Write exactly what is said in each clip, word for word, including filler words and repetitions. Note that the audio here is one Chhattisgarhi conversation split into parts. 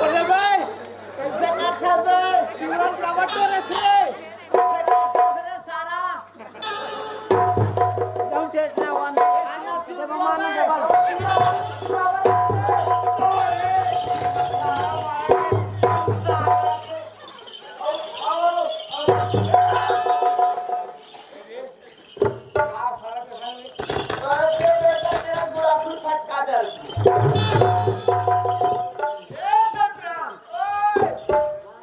अरे भाई, कैसे करता बे? जीवन का बटो रे थे। कैसे करता बे सारा? Don't test that one. अरे बेटा, तेरा गुड़ाखू फटका दे। ए संतराम, ओए,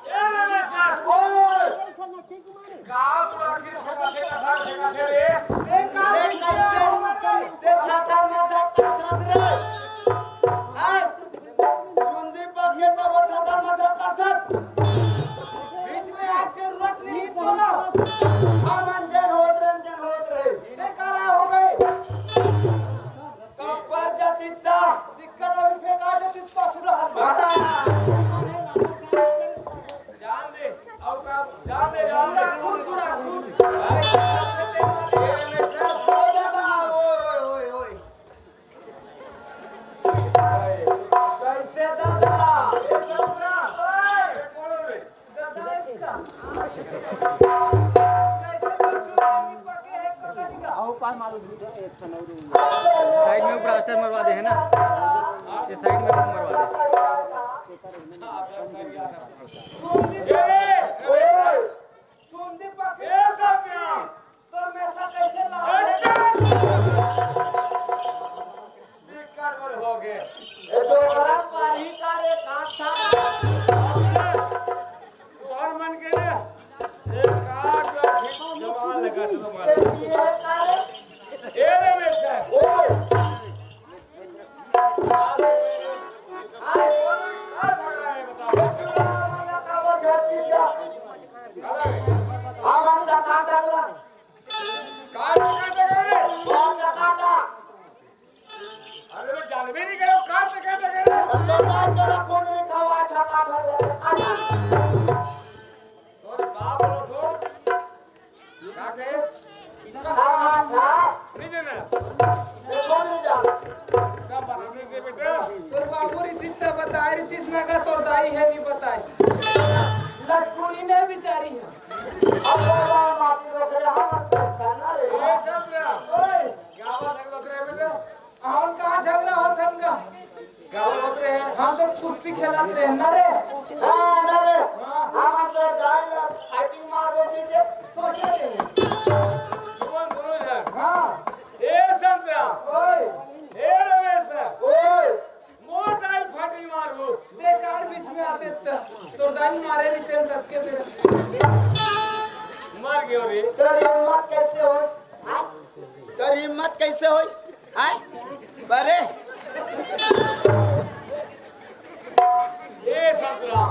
ए रमेश, ओए। का गुड़ाखू फटका दे, फटका दे रे? ए, का ए, कैसे? ते खाता माथा का धस रे। हैं? चुंदी पके तब थता मथा करथस। बीच में आज जरूरत नहीं तो ना। हम अंजन होत रहे, अंजन होत रहे। इसे करा हो गए। तब पर जाती ता। चिक्कड़ अभी फेंका दे, चित्ता सुधार। जान दे, और का, जान दे, जान दे। ओ दादा, ओए, ओए, ओए, ओए। कैसे दादा? दादा इसका। कैसे तो चुनाव में पके है पकड़ का। आओ पार मारो, एक ठन और। Side में ऊपर अस्तर मरवा दे है ना, ये side में मरवा दे। सुन दे पके। तो मैं ऐसा कैसे लाऊं? अच्छा! बेकार बोल हो गए। ए डोकरा पानी का रे कांसा। तोहर मन के ना, एक काट ला, ठीक जमा लगा दो मार। ए, ये का रे? ए रे, रे सर। ओए। अरे, मैं जानबे नहीं करो, काट से काट से करे। तोरे बाप बोलो तो। का कहे? हाँ, हाँ, हाँ। नहीं जाना। ये कौन नहीं जाना? का बना दे बेटा? तोर बाबू री चिंता बताए री, तीस ना का तोर दाई है नहीं बताए। लटकुनी नहीं बिचारी है। अब बाबा माटी रोक रहे, हम अच्छा ना रे। ये सब ना। ओए। गावा झगड़ा होत रहे बेटा। और कहाँ झगड़ा होत हन का? गावा होत रहे। हम तो कुश्ती खेलत रहे ना रे। हाँ, ना रे। हाँ। हम तो जाए ना, fighting मार दो सीधे। सोचे रे। सुमन दोनों जन। हाँ। ए संतरा। ओए। ए रमेश। ओए। मोर दाई फटी मारबो। बेकार बीच में आते त, तोर दाई मारे नहीं तेरे तक के तेरे। मर गयो रे। तोर हिम्मत कैसे होइस? हाँ? तोर हिम्मत कैसे होइस? हाँ? बरे? ए संतरा।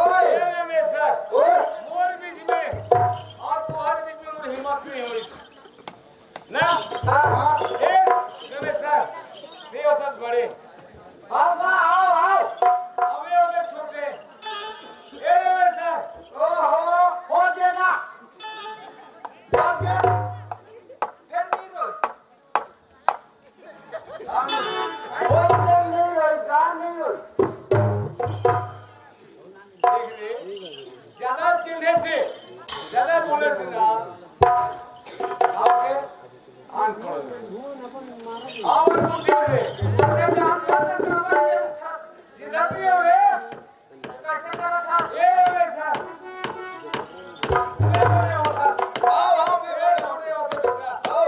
ओए। ए रमेश। ओए। मोर बीच में और तोहर बीच में मोर हिम्मत नहीं होइस। ना? हाँ, हाँ। ए, रमेश सर, ते होथस बड़े। आओ बा, आओ, आओ। अबे, अबे, छोटे। ए, रमेश सर। ओहो, हो देना। हो दे। फेर नहीं रोस। हो दे, नहीं रोस, गान नहीं रोस। देख ले, ज्यादा चिल्ले से, ज्यादा बोले से ना, आपके आन पड़ गए। और कुछ देख ले, अगर आप कर सकते हो, ये रे, ये रे सर। ये रे होता। आओ, आओ, मैं बोल रहा हूँ। आओ।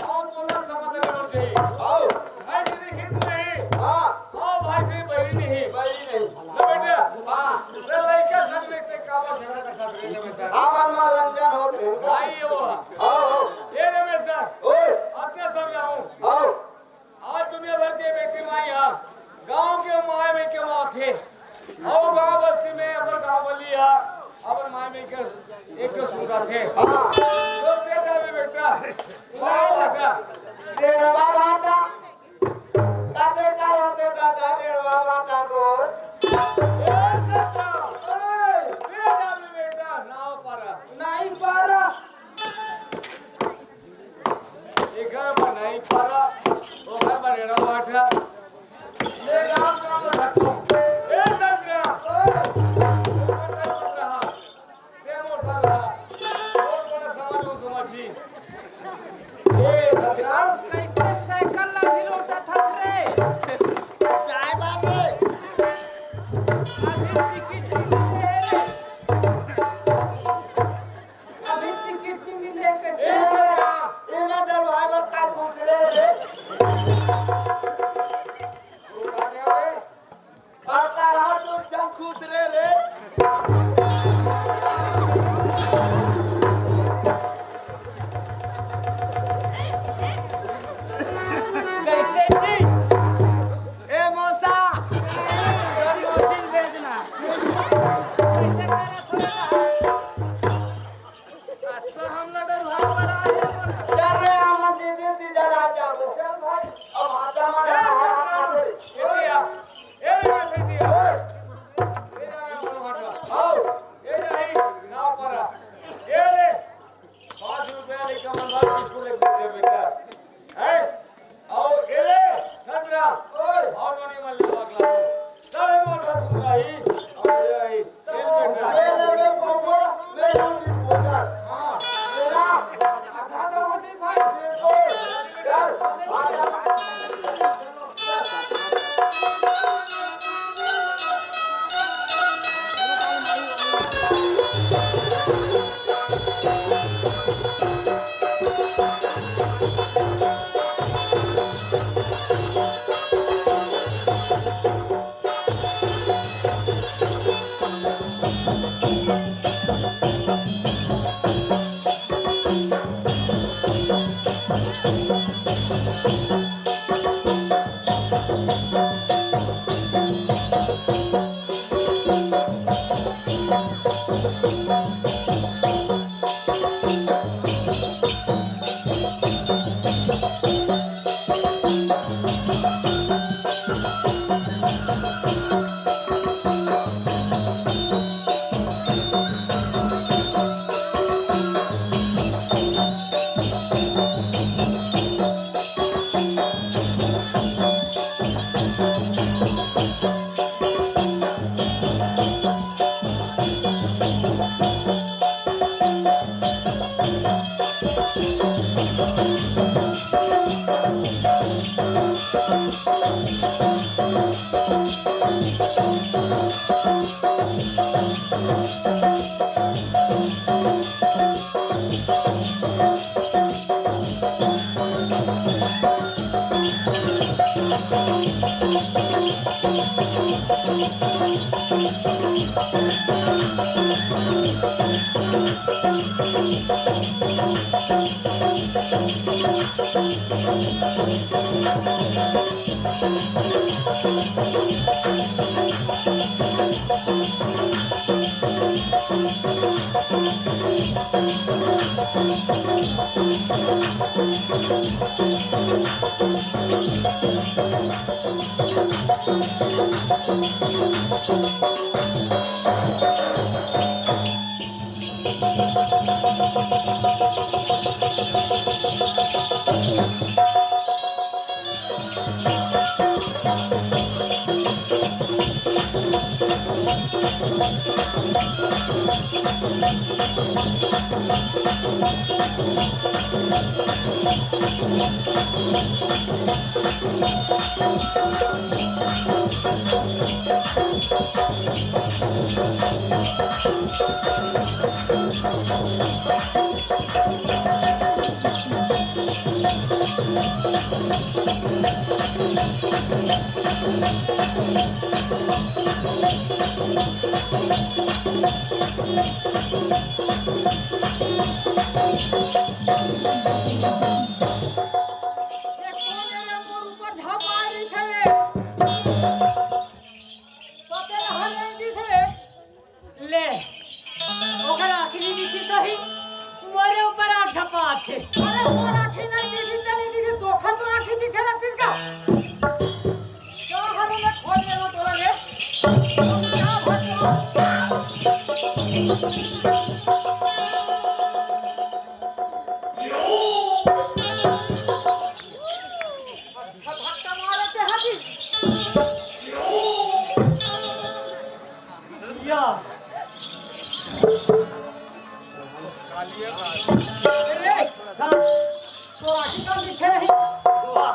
आओ, बोला समझ में होना चाहिए। आओ। भाई जी, हिंदू नहीं। हाँ। आओ, भाई जी, बैरी नहीं। बैरी नहीं। ना बेटा। हाँ। ये लड़का सब में से काबा झगड़ा करता है, रमेश सर। आवन में रंजन होत रहे। भाई, ये वो। आओ, आओ। ये रमेश सर। ओए। अपने समझाऊं। आओ। आज दुनिया भर के व्यक्ति माई हा, गांव के माय में के माँ थे, अउ गांव बस्ती में अपन गांव वाली हा, अपन माय में के एक के सुनता थे। हाँ। तो बेटा भी बेटा, सुनाओ बेटा। रेणवा बाटा, काते चार होते दादा रेणवा बाटा को। ए सच्चा, ए, बेटा भी बेटा, नाव पारा। नहीं पारा। एकर बर नहीं पारा, ओकर बर एड़ा बाटा। ये राम नाम रखो। ए सज्जन, ओकर तरफ रहा। ते मोर साला, मोर बड़ा समाज हो समाजी। ए सज्जन, कैसे साइकिल ला भी लोटा था रे? चाय बार रे। अभी टिकट नहीं है। अभी टिकट नहीं मिले, कैसे? ए, एमा डलवाए बर का घुस रे रे? बड़का रहा तो जंग खुश रे रे। कैसे जी? ए मौसा, तोर मौसी ल भेजना। कैसे करत हो? अच्छा, हम ना डरुआ पर आए हैं बोला। चल रे, हम दीदी, दीदी जरा जाबो। चल भाई, अब हाथा मार ए, रहा है। ए भैया, ए भैया, ए भैया। ए जा रहे हैं, बोलो, हट रहा। आओ। ए जा रही, ना पर आ। ए ले, पाँच रुपया लेके मन बात किसको लेके दे बेटा? हैं? अउ एले, सतरा, अउ नोनी मन ले बात ला। सारे मन बात सुन रही, अउ ले आई, तेल में का। ए ले रे बबुआ, मेरा भी बोला। हाँ। मेरा। आधा तो होती भाई। ए, यार, आधा। ये कोन ए रे मोर ऊपर झपारिस हे? पते रहल नहीं दिखे। ले, ओकर आँखी नहीं दिखी सही, मोरे ऊपर आँख झपात हे। अरे, मोर आँखी नहीं दिखी, ते नहीं दिखी, दोखर तो आँखी दिखे रहतिस का? क्या हाल में खोज लेना तोरा रे? क्या भाग अच्छा धक्का मारे ते हाथी। या। ए, हाँ। तो आखिर का दिखे नहीं? वाह।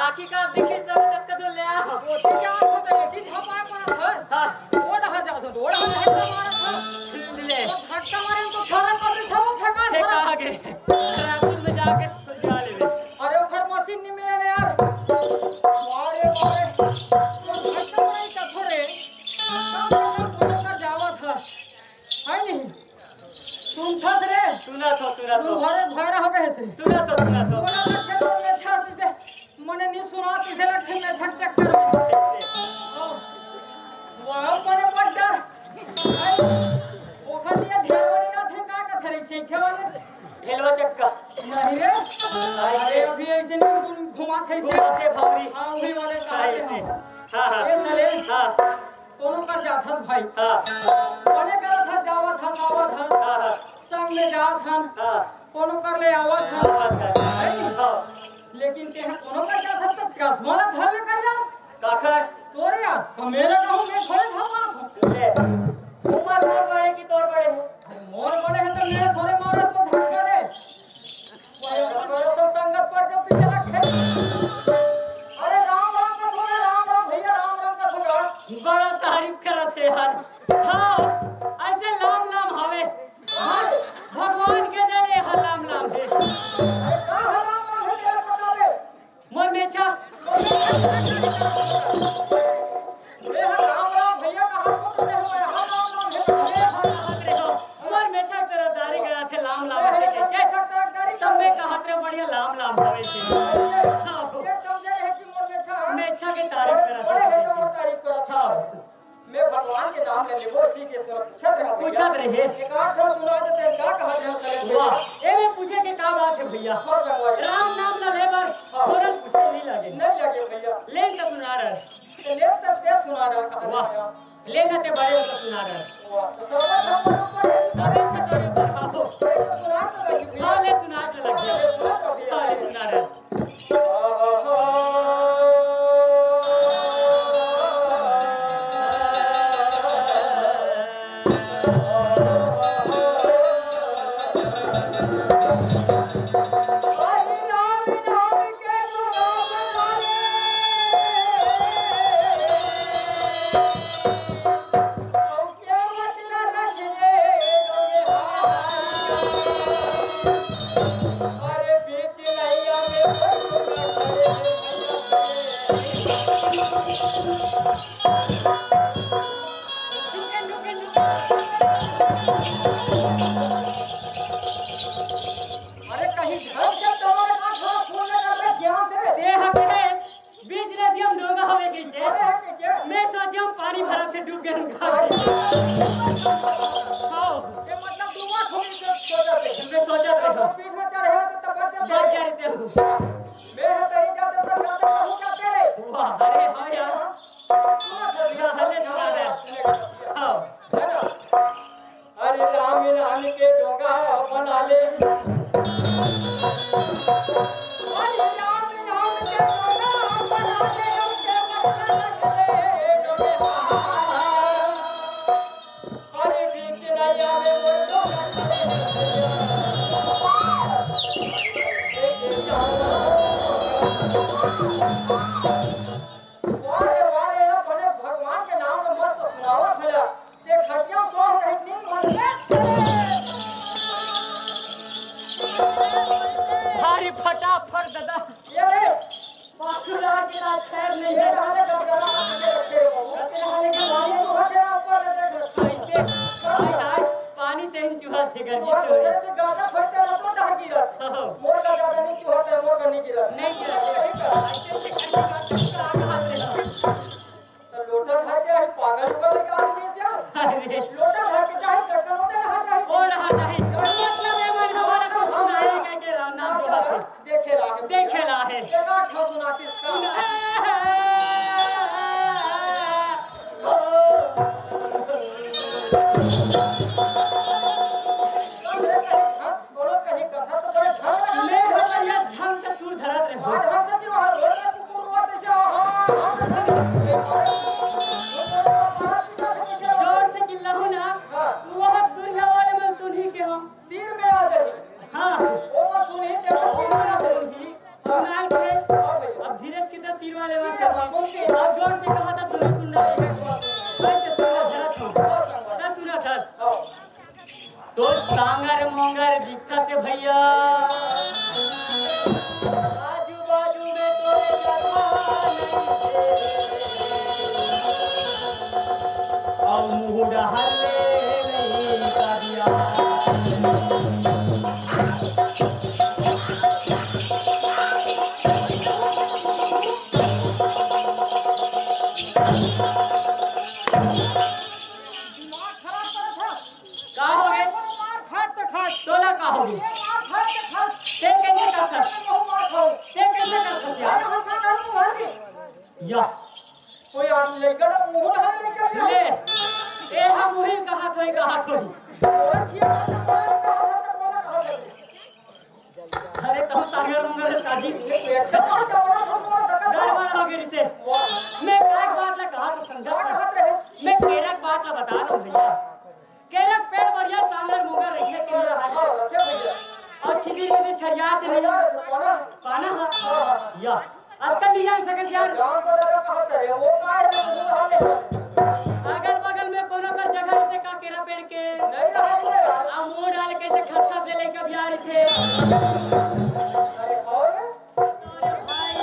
आखी का दिखी तब तक का तो ले आ। वो तो क्या होता है? कि झपा पड़ा था। हाँ। वो डहर जा था, वो डहर जा था, मारा था। ले। तो धक्का मारे तो छाला कर रही था, वो फेंका फेंका था। आगे। ट्रैफिक में जाके सुलझा ले। अरे, ओकर मशीन नहीं मिले ना यार। वाह रे, वाह रे। तो धक्का मारे का थोड़े। धक्का मारे तो कर जावा था। है नहीं? सुनथस रे? सुनत हो, सुनत हो। तुम भरे भैरा हो गए थे। सुनत हो, सुनत हो। बोला ना खेतों में छाती से, मने नहीं सुनाती से लगती में छक चक्कर में। कैसे? ओ, वहाँ परे पड़ डर। ओखर लिए ढेलवा नहीं थे, का का धरे छे, ठेवा ले। ढेलवा चक्का। नहीं रे। अरे, अभी ऐसे नहीं तुम घुमाते से। घुमाते भावरी। हाँ, वही वाले का हाँ, ऐसे। हाँ, हाँ। ये सरे। हाँ। कोनो कर जात हस भाई। हाँ। कोने करत हस, जावत हस, आवत हस। हाँ, हाँ। संग में जात हन। हाँ। कोनो कर ले आवत हन। आवत हन। है नी? हाँ। लेकिन तेहा कोनो कर जात हस त चश्मा ला धर ले कर जा। काखर? तोरे यार, तो मेरे कहूँ मैं थोड़े धर पात हूँ। ले। उमर मोर बड़े कि तोर बड़े हे? अरे मोर बड़े हे त मैं थोड़े मारे तो धर करे। अरे, सब संगत पर के पीछे रखे। अरे, राम राम का थोड़ा, राम राम भैया, राम राम का थोड़ा। बड़ा तारीफ करत हे यार। हाँ, ऐसे लाम लाम हवे। हाँ, भगवान के दे ले हा लाम लाम हे। अरे, का हा लाम लाम हे तेरा पता बे? मोर मेछा। ए हा राम राम भैया का हाथ पकड़ रहे हो, ए हा राम राम हे। ए हा राम राम हे। मोर मेछा तेरा दारी गया थे लाम लाम हे, से हे, के। मेछा तेरा दारी तब मैं कहत रहे बढ़िया लाम लाम हवे से। ये समझे रहे कि मोर मेछा। मेछा के तारीफ करत बड़े हे तो मोर तारीफ करत। हाँ। मैं भगवान के नाम ले लेबो, इसी के तरफ पूछत रहा भैया। पूछत रहे। एक आध ठो सुना देते हैं, का कहत रहे हो सलेम भैया? वाह, ए में पूछे के का बात हे भैया? हाँ, संगवारी। राम नाम ला ले बर हाँ। फौरन पूछे नहीं लगे। नहीं लगे भैया। ले तो सुना रहा। तो ले तो दे सुना रहा, कहत वाह। रहे हो। ले ना ते बड़े हो तो सुना रहा। वाह, तो सब हम ऊपर है। सब अच्छा तोरे ऊपर आओ। कैसे सुना तो लगी भैया? हाँ, ले सुना तो लगी। हाँ, ले सुना तो भैया। हाँ, ले सुना रहा। अरे कहीं घर के तोड़ ना खा, फोन लगा के ध्यान से। ते हटे बीच नदी हम डोंगा हवे कहीं के। अरे हटे के? मैं सोचे हम पानी भरा से डूब गए हम। हाँ। ये मतलब डूबा थोड़ी से सोचा थे। मैं सोचा था। तो पीठ में चढ़े हो तो तब बच जाते। बच जाते हो। मैं है तो ही जाते तब जाते कहूँ जाते रे। वाह, अरे हाँ यार। हले सुना रहे। हाँ। अरे राम नाम के डोंगा बना ले। अरे राम नाम के डोंगा बना ले, उसके मतलब ले डोंगा। अरे बीच नैया में वो डोंगा चले। वाह रे, वाह रे, अपने भगवान के नाम में मस्त सुनावत हला। ते खटिया सोह नहीं, नींद मन में। नहीं ये है। नहाने का गला हाथ में रखे हो। रखे नहाने का पानी पानी। चूहा तेरा ऊपर ले देख ले। ऐसे, हाय, हाय, पानी से ही चूहा थे, गर्मी चूहा से हो। तेरे से गाजा फटते रहो तो डर गिरत। हाँ। मोर का ज्यादा नहीं चूहा तेरा, मोर का नहीं गिरत। नहीं गिरत। ऐसे, ऐसे करके बात करके आगे हाथ ले लो। तो लोटा धर के आई, पागल उगल के आ गई क्या? अरे। लोटा धर के चाहे चक्कर होते रहा चाहे। ओ रहा चाहे। मतलब ये मन हमारा को सुनाए करके राम नाम जो बात है। देखे ला है। देखे ला है। एक आध ठो सुनाती इसका। मैं हर बढ़िया ढंग से सुर धरत रहे। जोर से चिल्लाहूँ ना, हाँ। वो दुनिया वाले मन सुनही के हम। तीर में आ जाही। हाँ। वो सुनही के तीर में आ जाही। सुनाई के। हाँ भैया। अब धीरे से कितना तीर वाले मन तीर, सुनही। सुनही। अब जोर से कहा था, तू नहीं सुन रहा है। कैसे सुना धरत हूँ। हाँ, संगत। दस सुना दस। हाँ। तो सांगर मोंगर दिखत हे भैया। आजू बाजू में तोरे जगह नहीं हे। अउ मुंह डहर ले नहीं का दिया। दिमाग खराब करत हे। का हो गे? मार खात ते खात। तोला का हो गे? ये मार खात ते खात। ते कैसे करथस? मैं बहुत मार खाऊं। ते कैसे करथस यार? अरे हंसा कर मुंह भर दे। या। कोई आदमी लइका ना मुंह ना लइका ले। ए हम उही कहा थोई, कहा थोई। बोला छिया, बोला कहा था, बोला कहा था। अरे, तहूँ सागर मंगल काजी। ये पेट का मार का बड़ा था, बोला धक्का था। गड़बड़ हो गई रिसे। वाह। मैं काय बात ला कहा तो समझा क्या था। कहा रहे? मैं केरक बात ला बता रहा हूँ भैया। केरक पेड़ बढ़िया, सागर मंगल रहिए, केरक हाँ, रहिए। अच्छा भैया। और छिदी मिदी छरिया से नहीं। छरिया से पाना। पाना है। हाँ, हाँ। या। अतका नहीं जान सकस यार। जान को लगा कहा करे, वो काय है, वो हाल है। अगल बगल में कोनो कर जगह रहते का केरा पेड़ के? नहीं रहा तो यार। आ मुंह डाल के से खसखस ले लेके भी आ रही थे। अरे और? तोरे भाई।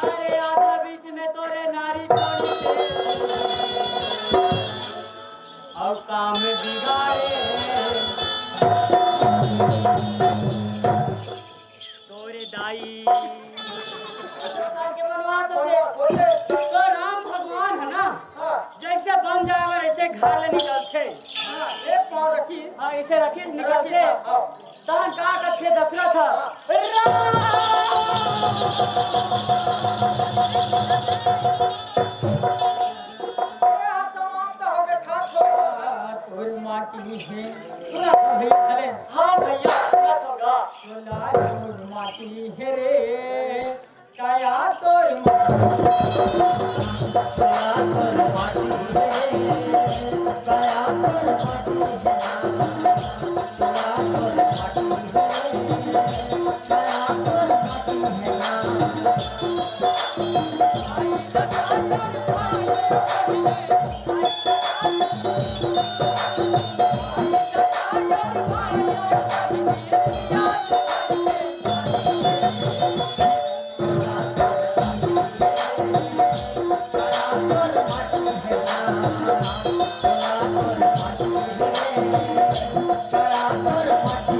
अरे आधा बीच में तोरे नारी छोड़ी थे। और काम बिगाड़े। तोरे दाई। के बनवास होथे। तो राम भगवान है ना, हाँ। जैसे बन जाए वैसे घर ले निकलथे। हाँ, एक पाँव रखी। हाँ, ऐसे रखी, निकलथे। हाँ। तहन का कथे दशरथ? हाँ। राम। समाप्त हो गए, खात हो गए। तोर माटी हे। सुना तो भैया, चले। हाँ भैया, सुना तो गा। बोला तोर माटी हे रे, काया तोर माटी। काया तोर माटी हे रे, काया तोर माटी हे। काया तोर माटी हे रे, काया तोर माटी हे।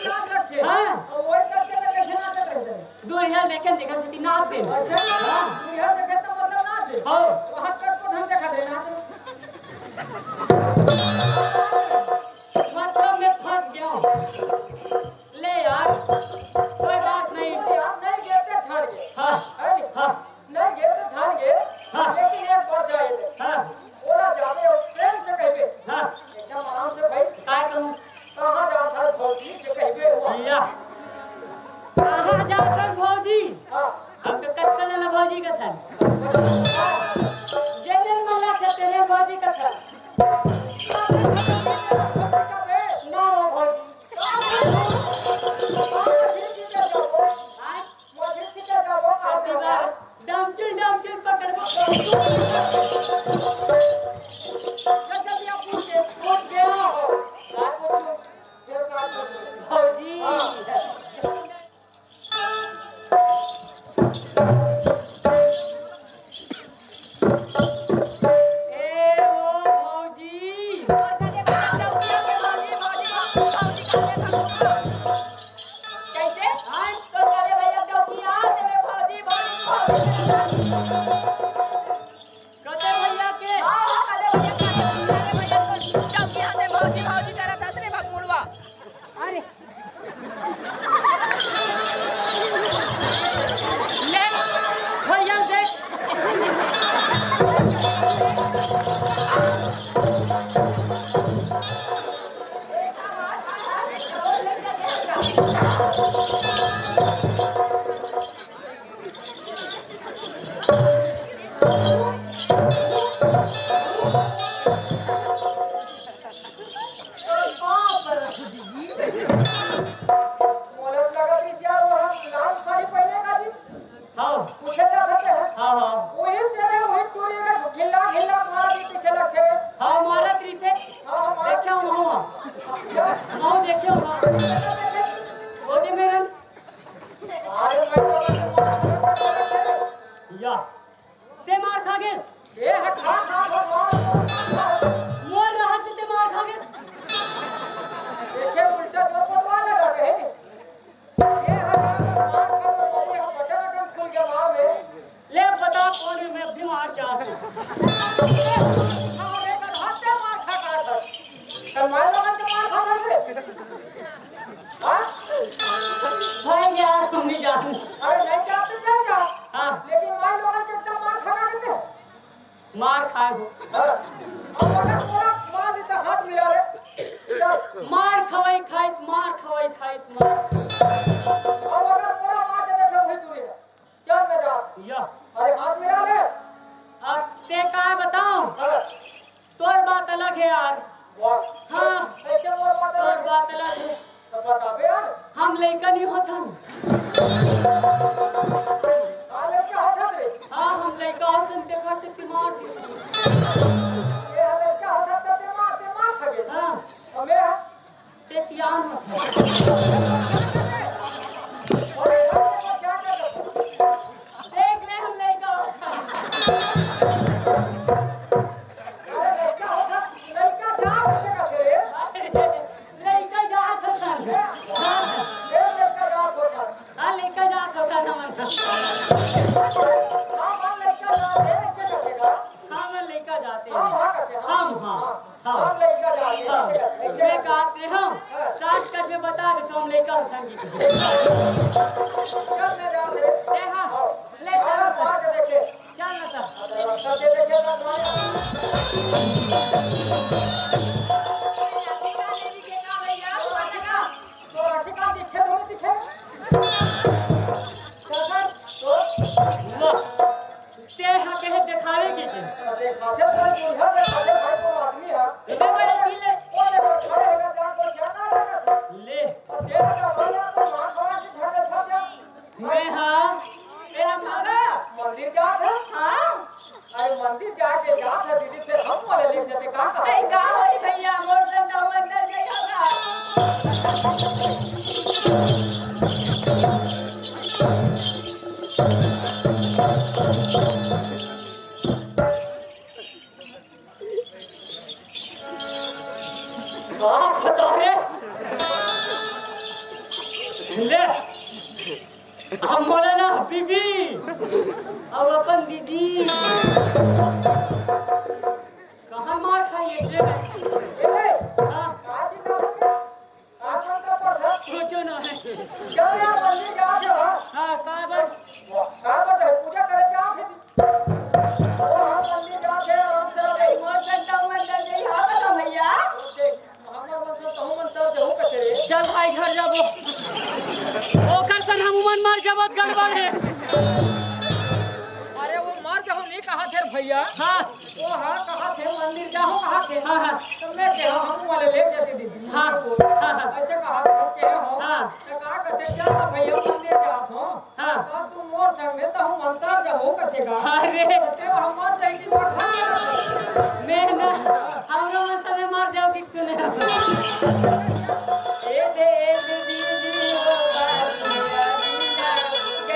नाच रखे। हाँ। और वही करके तो कैसे नाच रहे थे? दू इहाँ देखे, देखा से नाच दे। अच्छा, हाँ। दू इहाँ देखे तो मतलब नाच दे। हाँ। वहाँ कर को धन देखा दे, नाच। मतलब मैं फंस गया हूँ। ले यार, कोई बात नहीं। अरे यार, नहीं गिरते झाड़ के। हाँ, है नी? हाँ। नहीं गिरते झाड़ के, हाँ। लेकिन एक बार जाए दे। हाँ। बोला जावे और प्रेम से कहबे। हाँ। एकदम आराम से भाई। काय कहूँ? कहाँ जात हस भौजी से कहबे हुआ। भैया, कहाँ जात हस भौजी? हाँ। हम तो कतका जना भौजी कथन। जेने मन ला कथे तेने भौजी कथन। ना हो भौजी। आय? अगली बार डमचुल डमचुल पकड़बो। जल्दी आप पूछ के, पूछ के आओ। का पूछू? भौजी। हाँ। ए ओ भौजी। कैसे? हाँ, तो करे भैया डौकी आ देवे भौजी, भौजी, भौजी। कते भैया के? हाँ, हाँ, करे भैया, करे, करे भैया, तो डौकी आ दे भौजी, भौजी करत हस रे भगमुड़वा। अरे। गोदी मेरन। या। ते मार खा गेस? ए, हा, खा, खा, खा, खा। मोर रहत में ते मार खा गेस? देखे, उल्टा जोर पटवा लगा रहे। ए, हा, खा, खा, खा, खा, खा, बटन, बटन खुल गया मार में। ले बता, कौन है? मैं भी मार जात हूँ। अरे, कर हाथ से मार खा, खा, खा। कल मार लगा के मार खा, खा रे। हाँ? भाई यार, हम नहीं जान। अरे, नहीं जाते, चल जा। हाँ। लेकिन मार लगा के एकदम मार खा, खा के मार खाए हो। हाँ। अब अगर पूरा मार देता, हाथ मिला ले। चल। मार खवाई खाइस, मार खवाई खाइस, मार। अब अगर पूरा मार देता, फिर वही दूरी है। चल, मैं जा। या। अरे, हाथ मिला ले। अब ते का बताऊं? हाँ। तोर बात अलग है यार। वाह। हाँ। कैसे मोर बात तोर अलग है? बात अलग है। तो बताबे यार। हम लइका नहीं होथन। हाँ, लइका होथन रे। हाँ, हम लइका होथन, तेकर से दिमाग। ये लइका होथन तो दिमाग, दिमाग खा गया। हाँ। हमें ते सियान होथस। देख ले, हम लइका होथन। अरे, लइका होथस, लइका जात कइसे कथे रे? लइका जात होथन। ए, लइका जात होथस। हाँ, लइका जात होथन हमन। हाँ, हाँ, लइका जात हे, कइसे कथे गा? हमन लइका जात हे। हम, हाँ, कथे, हाँ। हम, हाँ। हाँ। हाँ, लइका जात हे, हाँ। कइसे कथे? मैं कइसे कथे? कहा थे हम, हाँ। साठ का जो बता दे तो हम लइका होथन जी। चल, मैं जात हे। ए, हाँ। हाँ। ले, चल, अरे, मार के देखे। चल ना, चल। अरे, रास्ता दे देखे ना, कौन है? तो आखिर का दिखे, दोनों दिखे? क्या सर? तो? वाह। ते हा कहे देखावे के जे। अरे, खाते भाई, बुढ़ा के खाते भाई को आदमी है। ले, मेरे दिल ले। वो देखो, खड़े होकर जान को क्या कहा जाता था? ले। और तेरा का भाई आपको मार मार के घर में फंस गया। मैं हा, तेरा भागा। मंदिर जात हे? हाँ। अरे मंदिर जाके जात हे दीदी, फिर हम बोले ले जते का कहा? अरे का होई भैया, मोर संग तो मंदिर जाई होगा। का बता रे? ले, अब मोला ना बीबी, अब अपन दीदी। कहाँ मार खाई एक रे? ए, हाँ। का चिल्ला रहा है? का शंका पड़ता? कुछो ना है। चल यार, मंदिर जात हे, हाँ। हाँ, का बस? वाह, का बस है? पूजा करे जात हे जी। ओ, हाँ, मंदिर जात हे, आराम से रहो। मोर संग तो मंदिर जाई, हाँ, बता भैया। देख, हमर मन से तहु मन तर जहू कथे रे। चल भाई, घर जाबो। ओकर सन हम मन मर जाबो, गड़बड़ हे। अरे, वो मर जाहू नहीं कहा थे भैया। हाँ। वो हाँ कहा थे, मंदिर जाहू कहा थे। हाँ, हाँ। तो मैं कहा, हम वाले ले जाते दीदी। हाँ, हाँ, हाँ। ऐसे कहा थे, हम कहे हो। हाँ। तो कहा कहते, चल ना भैया, मंदिर जात हो। हाँ। का तू मोर संग में, तो हम अंतर जाहू कथे का। अरे। तो तेरा हम मर जाई कि मर खा। मैं ना, हमरो मन समय मर जाओ कि सुने। ए दे, ए दे, दीदी, ओ बाबू, गैया रो।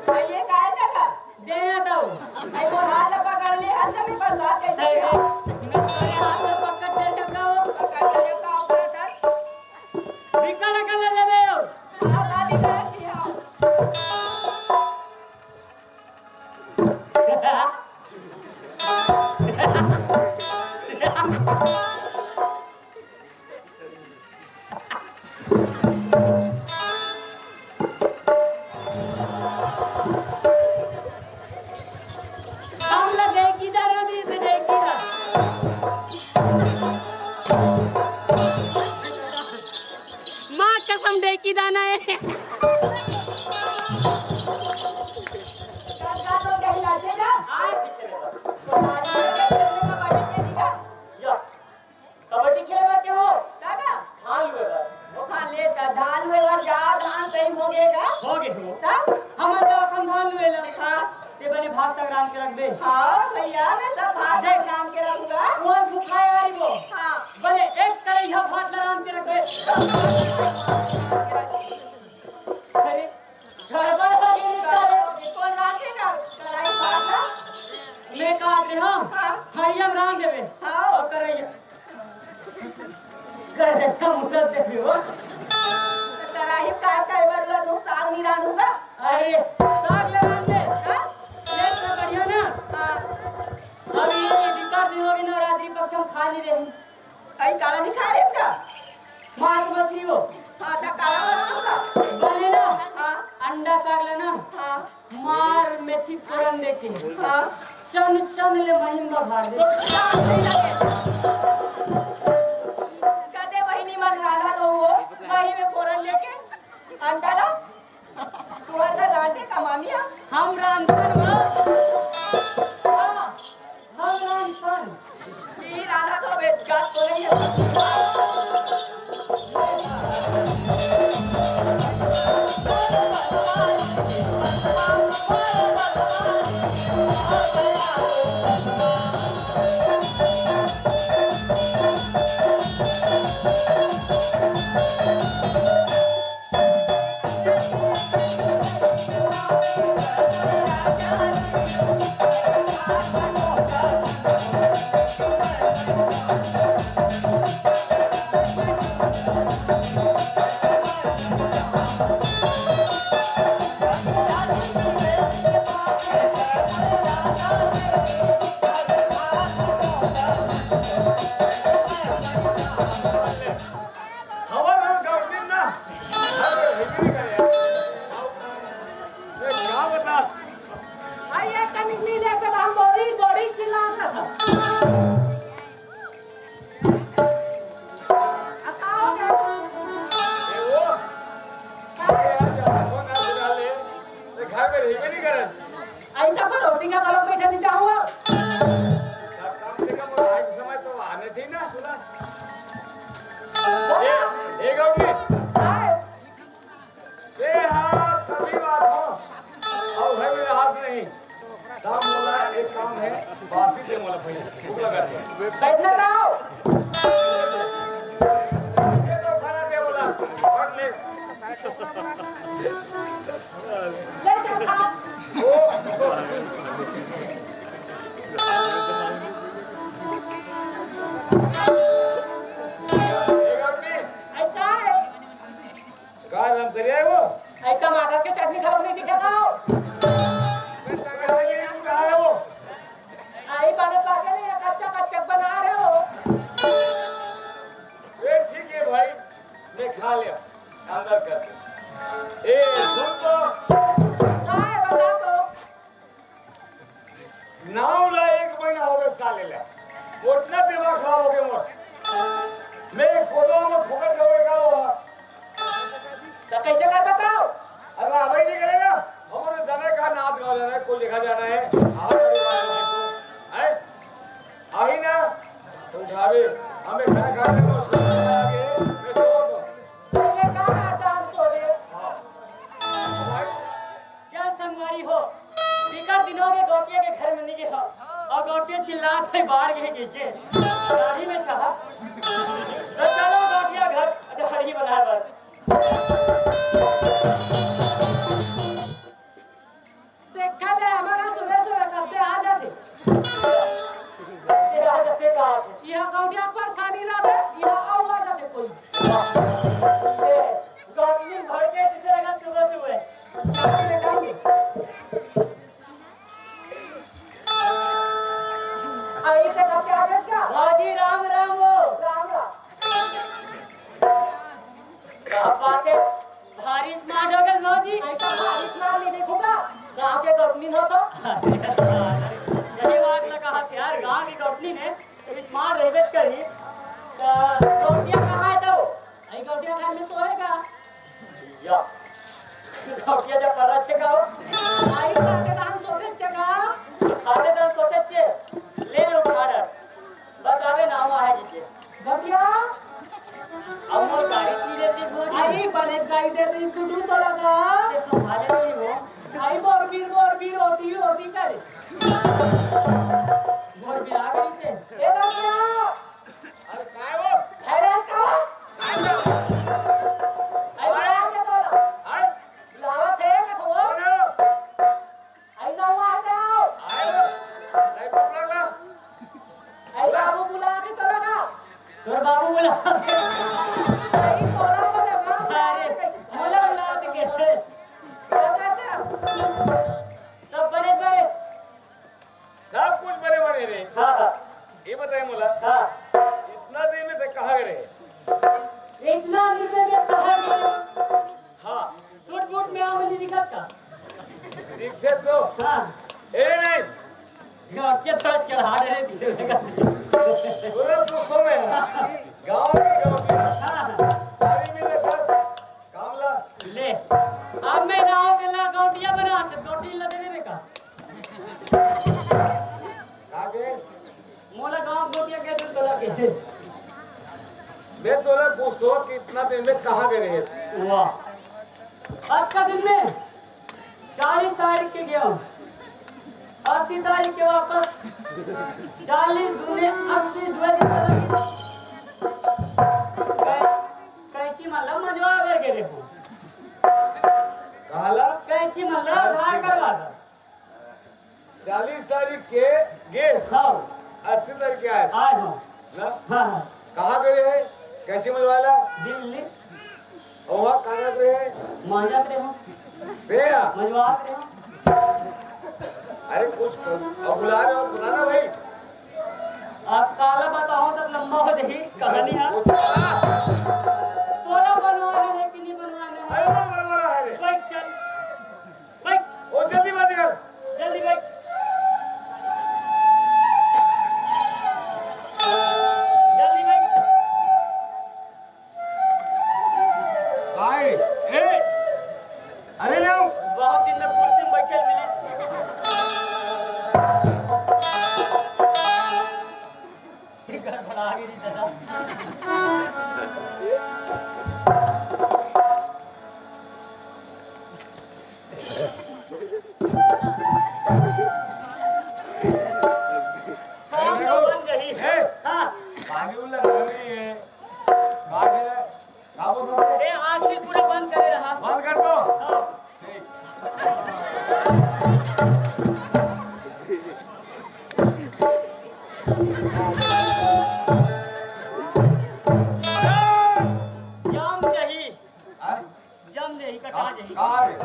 भैया, काय देखा? दे ना दो। भाई, मोर हाथ ला पकड़ ले, हाथ में बरसात कैसे अरे, दिया? मैं तेरे हाथ में पकड़ के रखा हूँ। पकड़ के रखा हूँ, बरसात। अरे, गड़बड़ हो गई इसका रे। कौन रांधेगा? कढ़ाई भात ना? मैं काट रहे हूँ। हाँ। हरियम रांध देवे। हाँ। और करैया। करैया मुदत देवे हो। तो कढ़ाई काट कर बरला दो, साग नहीं रांधूंगा। अरे, साग ले रांध दे। हाँ? ये तो बढ़िया ना। हाँ। अभी ये दिक्कत नहीं होगी, नवरात्रि पक्ष हम खा नहीं रही। अई काला नहीं खा रहे इसका? मांस मछली हो। हाँ, तो काला बनाऊंगा। बने ना? हाँ। अंडा साग लेना। हाँ। मार मेथी फोरन देके। हाँ। चन चन ले महीन बघार दे। कदे बहिनी मन रांधा तो वो, मही में फोरन लेके, अंडा ला। तू आता रांधे का मामी हा? हम रांधन हो। हाँ, हम रांधन। ई रांधा तो बेकार तो नहीं है। हवा ना, गौतमी ना। अरे, हिंदी का यार। अरे, क्या बता? अरे, ये कनिक नहीं लेके हम गोरी, गोरी चिल्ला रहा था। अब का हो गया? ए, वो? अरे, यार, क्या फोन आ चुका ले? ये घर में रहिबे नहीं करे। अई त पड़ोसी का घलो बैठे नहीं चाहूँ। कम से कम वो ढाई समय तो आने चाहिए ना, सुना? ए, ए गौरी। हाय। ए हाँ, कभी बात हो। अब भाई मेरे हाथ नहीं। काम बोला, एक काम है, बासी से बोला भाई, भूख लगा है। बैठना जाओ। ये तो खाना दे बोला, पढ़ ले। ले जा खा। ओ। एक आदमी। ऐसा है। का नाम करिया है वो? अरे टमाटर के चटनी खाओ, नहीं दिखे खाओ। अरे टमाटर के चटनी कहाँ है वो? आई बने पाके नहीं है, कच्चा कच्चा बना रहे हो। ये ठीक है भाई, मैं खा लिया, अंदर कर। ए, सुन तो। का है बता तो? नाव ला एक महीना हो गए साले ला। मोटला दिमाग खराब हो गया मोट। मैं एक फोटो में फोकट करोगे का हुआ? तो कैसे कर बताओ? अरे भाई नहीं करेगा। हमारे जने का नाच गाँव जाना है, कोई जगह जाना है। आओ परिवार में तो, है? आई ना? तो उठावे। हमें खाना खाने को सुबह आके, मैं सो तो। ये का नाटक सो रे? हाँ। भाई, चल संगवारी हो, बिकट दिन हो गए गौटिया के घर में नहीं गए हो। और गौटिया चिल्लात है, बाहर गए के, के? दाढ़ी में छहा। तो चलो गौटिया घर दाढ़ी बनाए बर। देखा ले, हमारा सुबह सुबह करते आ जाते। से आ जाते का? यहाँ गौटिया परेशानी रहे, यहाँ आऊ आ जाते कोई। ये गौतमी भड़के जिसे लगा सुबह सुबह। आई से करके आ गए क्या? बाजी राम राम हो। राम राम। क्या बात है, भारी smart हो गए भौजी। ऐसा भारी smart नहीं देखूंगा, गांव के गौतमी हो तो। यही बात ना कहा यार, गांव की गौतमी ने smart रहबे करी। तो गौटिया कहाँ है तो? आई गौटिया घर में सोएगा। या। गौटिया जब पड़ा छे का हो? आई खाते दान सोचे छे का? खाते दान सोचे छे। ले लो order। बतावे ना हुआ है जी के। गौटिया। अब वो गाड़ी पी लेती भौजी। आई बने गाड़ी दे दी, गुड्डू तो लगा। ये संभाले नहीं हो। आई बोर बीर, बोर बीर होती, होती करे। बोर बीर आ गई से। ए गौटिया। अरे काय हो? अरे का? काय हो? अरे, मोला उलाद के। सब बने बने। सब कुछ बने बने रे। हाँ, हाँ। ये बताए मोला, हाँ। इतना दिन में ते कहाँ गए रहे? इतना दिन में मैं शहर में। हाँ। सूट बूट में आवे नहीं दिखत का? दिखते तो। हाँ। ए नहीं। गाँव के थोड़ा चढ़ा दे रे, किसी ने कहा। पूरा दुखों में है। गाँव में, गाँव में। हाँ, हाँ। अरे मिले दस, काम ला। ले। अब मैं ना हो के ला गौटिया बना, से दो तीन ला दे देने का। का के? मोला गाँव गोटिया के दूध बना के। मैं तोला पूछतो कि इतना दिन में कहाँ गए रहे? वाह। आज का दिन में चालीस तारीख के गया हूँ, अस्सी तारीख के वापस। चालीस दूने अस्सी, दुए दिन चला गया। कै-, कैंची मतलब मंजवा बर के देखो। काला? कैंची मतलब धार करवा दो। चालीस तारीख के गेस। हाँ। अस्सी तारीख के आए। आए हो। ना? हाँ, हाँ। कहाँ गए है? कैंची मंजवाला? दिल्ली। और वहाँ कहाँ गए है? मांजत रहे हो। बे यार। मंजवात रहे हो। अरे कुछ कर, अब बुला रहे हो, बता ना भाई। अब काला बताओ तब लंबा हो जाही कहानी है। कुछ बता। तोला बनवाना है कि नहीं बनवाना है? अरे वो बनवाना है रे। बैठ चल। बैठ। ओ, जल्दी बात कर। जल्दी बैठ। जल्दी बैठ। भाई, ए, अरे लो। बहुत दिन में कुर्सी में बैठे मिलिस। गड़बड़ा गई रे दादा। ए, हाँ। पानी उला नहीं है। का बोल रहा है? ए, आँख भी पूरा बंद करे रहा। बंद कर दो। हाँ। ठीक। जाम जाही। हाँ? जम जाही, कटा जाही। कहाँ रे?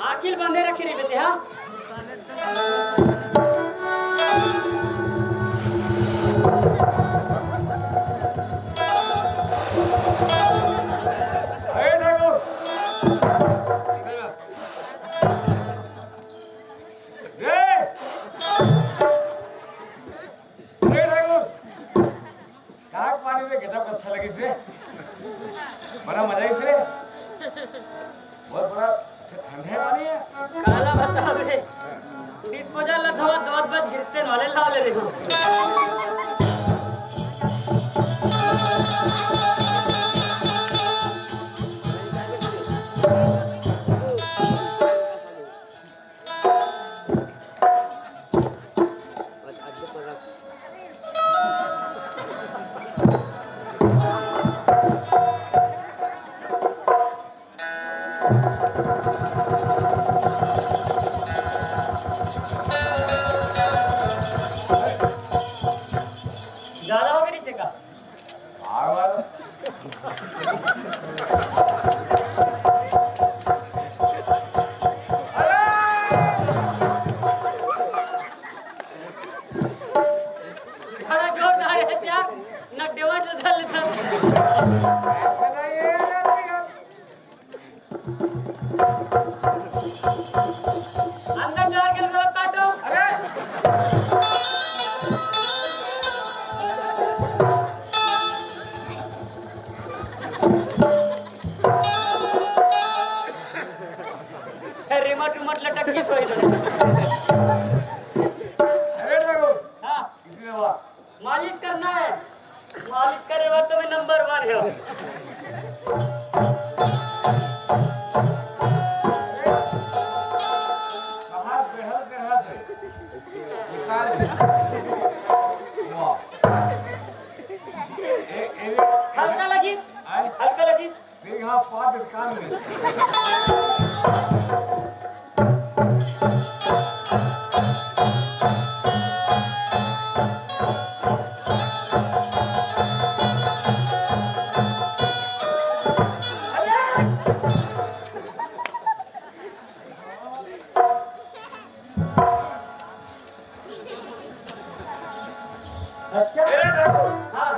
आँखी ल बंदे रखे रहिबे ते, हाँ? अरे ठाकुर! रे! रे ठाकुर! का पानी में गजब अच्छा लगिस रे। बड़ा मजा आइस रे। बहुत बड़ा अच्छा ठंडा पानी है। काला बतावे। डिस्पोजल ला धोवत धोवत बस गिरते वाले ला ले रहे हो। ज्यादा हो गई इससे का? बड़ा जोरदार है यार, नड्डेवा से धर लेता। अंदर जाके लोग काटो। अरे! रिमोट, रिमोट लटक के सोई दो। अरे देखो। हाँ। कितने हुआ? मालिश करना है। मालिश करे बर तो मैं नंबर वन है। कहाँ बेहद बेहद है। निकाल। वाह। ए, ए, ए, पागल कान में। अच्छा। ए रे ठाकुर। हाँ।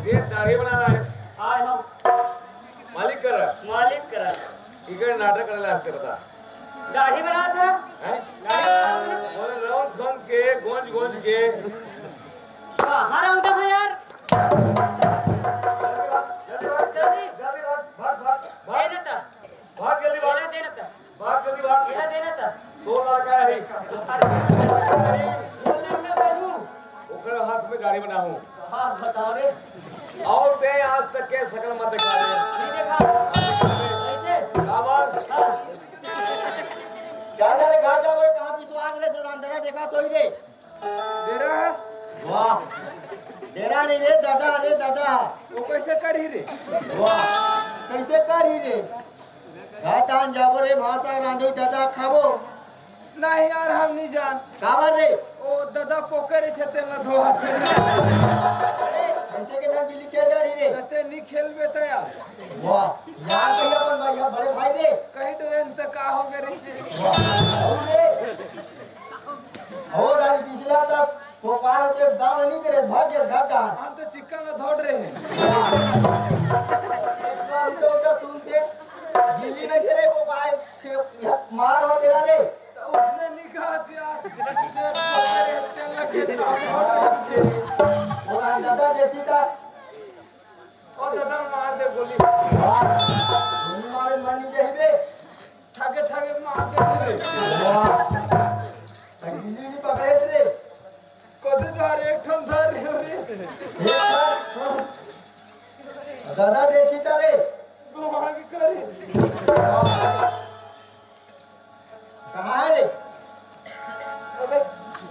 ये दाढ़ी बनाना है। हाँ, हाँ। मालिक करा। मालिक करा। इकर नाटक करे लाज करता। दाढ़ी बनात हे? हैं? दाढ़ी बनात हे? ओए, रौंद खौंद के, गोंज गोंज के। कहाँ रौंदा हे यार? जल्दी भाग, जल्दी, जल्दी भाग, भाग, भाग, भाग। दे ना त। भाग, जल्दी भाग। दे ना, दे ना त। भाग, जल्दी भाग। दे ना, दे ना त। दो लड़का है। बोल ना, ना, बाबू। ओकर हाथ में दाढ़ी बनाहूँ। हाँ, बताओ रे। अउ तें आज तक के सकल मत देखा रे। नहीं देखा। कैसे? काबर? हाँ। चांदा रे घर जाबे, कहाँ विश्वास रे, जो अंधेरा देखा तो ही रे। डेरा है? वाह। डेरा नहीं रे दादा, रे दादा। वो कैसे करही रे? वाह। कैसे करही रे? घर डाहन जाबो रे, भात साग रांधो दादा, खाबो। नहीं यार, हम नहीं जान। काबर रे? ओ दादा पोकर थे, तेला धोआ थे। कैसे के जान बिल्ली खेल जा रही रे? ते नहीं खेलबे त यार। वाह, यार भैया बन भाई, यार बड़े भाई रे। कहीं डरे न त का हो गए रे? वाह, और रे? हो दारी पिछला तक तो पार होते दाम नहीं करे, भाग गया घर डाहन। हम तो चिक्कन ला धोड़ रहे हैं। एक बार तो उधर सुनते, दिल्ली में से रे वो भाई, के, मार हो तेरा रे। तो उसने नहीं कहा से यार, ये तो मेरे हत्या लग गया। वो दादा देखी था। ओ दादा मार दे गोली। वाह। गोली मारे मर नहीं जाही बे। ठाके ठाके मार दे रे। वाह। अरे बिल्ली नहीं पकड़े से रे। कदे डार एक ठन धर रे रे। एक ठन? दादा देखी तारे। गोहा की करे। वाह। कहाँ है रे? अबे,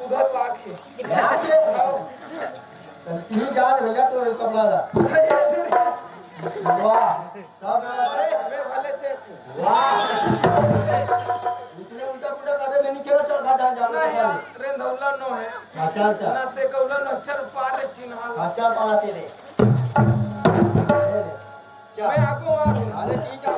उधर लाके। लाके? हाँ। तब तीन चार भैया तो कपड़ा दा। भैया तेरे। वाह, सब व्यवस्था है? अबे, भले से। वाह। इतने उल्टा पुल्टा कदे में नहीं खेलो, चल, घर डाल, जाओ, नहीं घर। यार, रेंधौला नो है। अच्छा, अच्छा। ना सेकौला नो, चल, पाले चिन्हा। अच्छा, पाला तेरे। ले ले। चल। मैं आगू मार। अरे, ठीक है।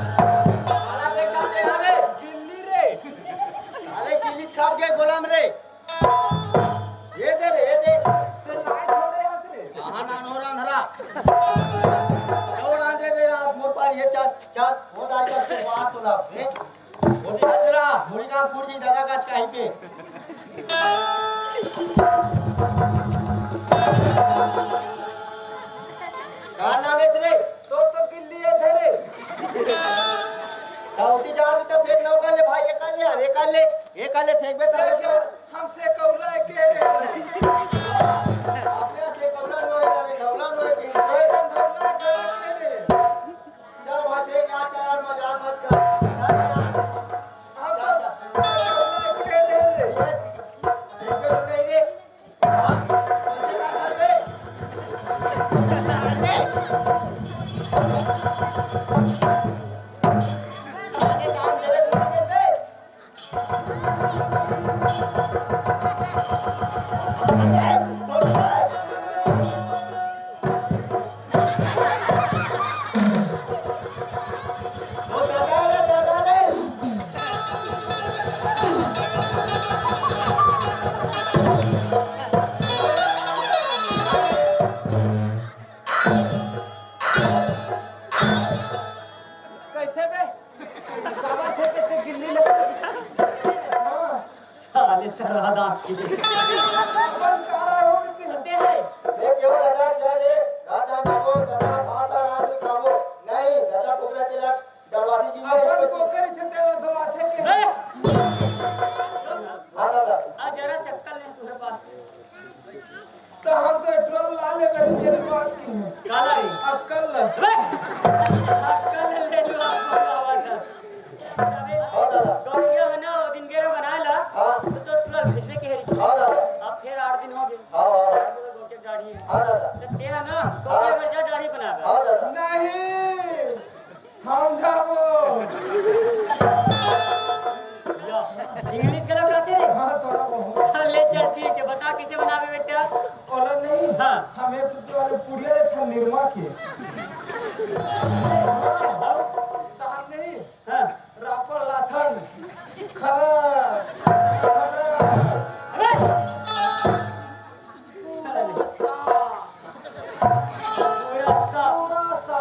अरे, देख, देख, देख, अरे। गिल्ली रे। अरे, गिल्ली खा गए गोला में रे। ये दे रे, ये दे। ते लाए थोड़े हाथ रे। कहाँ नान हो रहा अंधरा? चलो, रांधे दे रहा, मोर पार ये चार, चार, वो दाई का तू बात तो ना, हैं? वो भी हट रहा, मुड़ी का फूट जी दादा का कहीं पे। कहाँ नाने से रे? तो, तो गिल्ली है थे रे। दाऊदी जा रही तो फेंक ना कर ले भाई, ये कर ले यार, ये कर ले, ये कर ले, फेंक बे कर ले। हमसे कौला के रे। अपने से कौला नो है, अरे धौला नो है, कहीं से। धौला के रे। चल भाई, फेंक यार, चल यार, मजाक मत कर। चल यार। हम चल, चल। कौला के रे। ये, फेंक दे, फेंक दे। हाँ, कैसे कर दे? कैसे बे? काबर थे के ते गिल्ली लगा? हाँ। साले सरहदा। अपन कारा हो के पीते हैं। ये क्यों दादा, चल रे, रात आने को दादा, भाषा रात में खाओ। नहीं, दादा, कुकरा के लाट, दरवाजे की अपन को करे छते ला दो आथे के। ए! हाँ, दादा। आ जरा से अक्कल नहीं तुम्हारे पास। तो हम तो पेट्रोल ला ले, मेरी तेरी बात की है। काला रे। अक्कल ले। अक्कल ले लो, आपको आवाज है। हाँ, दादा। इंग्लिश करा के आथे रे? हाँ, थोड़ा बहुत। ले चल, ठीक है, बता किसे बनाबे बेटा? ओला नहीं, हाँ। हम एक रुपये वाले पुड़िया लेथन निरमा के। हाँ। तहार नहीं, हाँ। रापर लाथन। खरा, खरा। अबे! पूरा सा। पूरा सा। पूरा सा।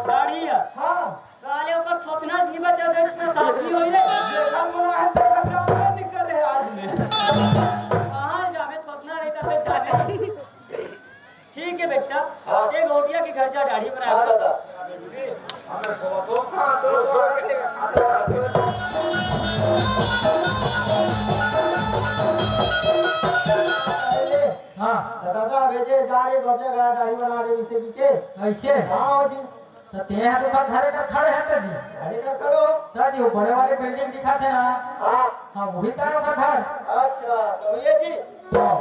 दाढ़ी है। हाँ। साले ओकर थोथना नहीं बचा दे, इतना साफ नहीं होई रे। जेकर मुना है, तेकर जान में निकल रहे आज में। कहाँ जावे, थोथना रही तब जावे। ठीक है बेटा, हाँ। एक गोटिया के घर जा, दाढ़ी बना हाँ, ले। दादा। हमें सोवा तो, हाँ, तो सोवा के, हाँ, तो हाँ। तो दादा, भेजे जा रे, गोटिया का दाढ़ी बना दे, इसे की के? ऐसे? हाँ, जी। त तेहा तो ओकर घरे कर खड़े हस त जी। घरे कर खड़ो? त जी, वो बड़े वाले बिल्डिंग दिखत हे ना? हाँ। हाँ, वही त हे ओकर घर। अच्छा, तो ये जी। हाँ।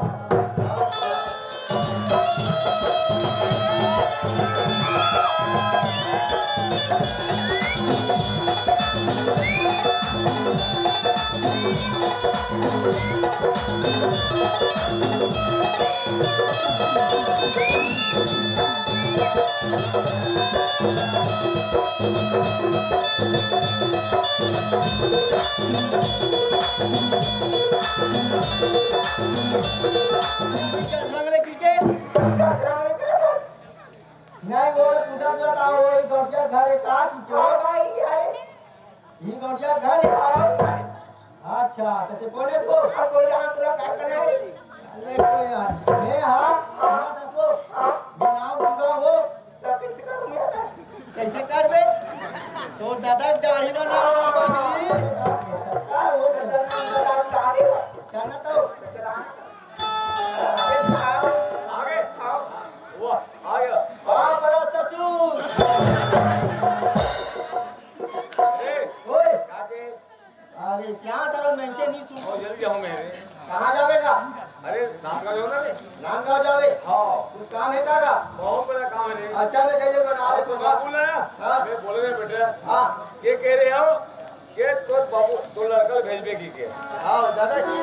नहीं, वो पूछा तो था, वो ही गौटिया घर है, कहाँ की क्यों? हाँ भाई, अरे। ये गौटिया घर है? हाँ भाई। अच्छा, तो ते बोले तो, हाँ, कोई रात ला का करे? अरे कोई यार, मैं हाँ, हाँ, दसो, ये नाम पूरा हो, तो कैसे करूँ मैं? कैसे करबे? तो दादा दाढ़ी बना, पगली। का हो? चलना तो। आगे, आओ। वाह, आ गया। वाह, बड़ा ससुर। ए, ओए। काके? अरे, क्या साला, मैं के नहीं सुन। आओ, जल्दी आओ मेरे। कहाँ जावेगा? अरे, राजनांदगांव जाओ ना रे। राजनांदगांव जावे? हाँ। कुछ काम है का? बहुत बड़ा काम है रे। अच्छा, मैं जल्दी बना ले, सुन। बाबू लाया? हाँ। मैं बोले रे बेटा। हाँ। ये कह रहे हो कि तो बाबू, तो लड़का भेजबे की के? हाँ, दादा की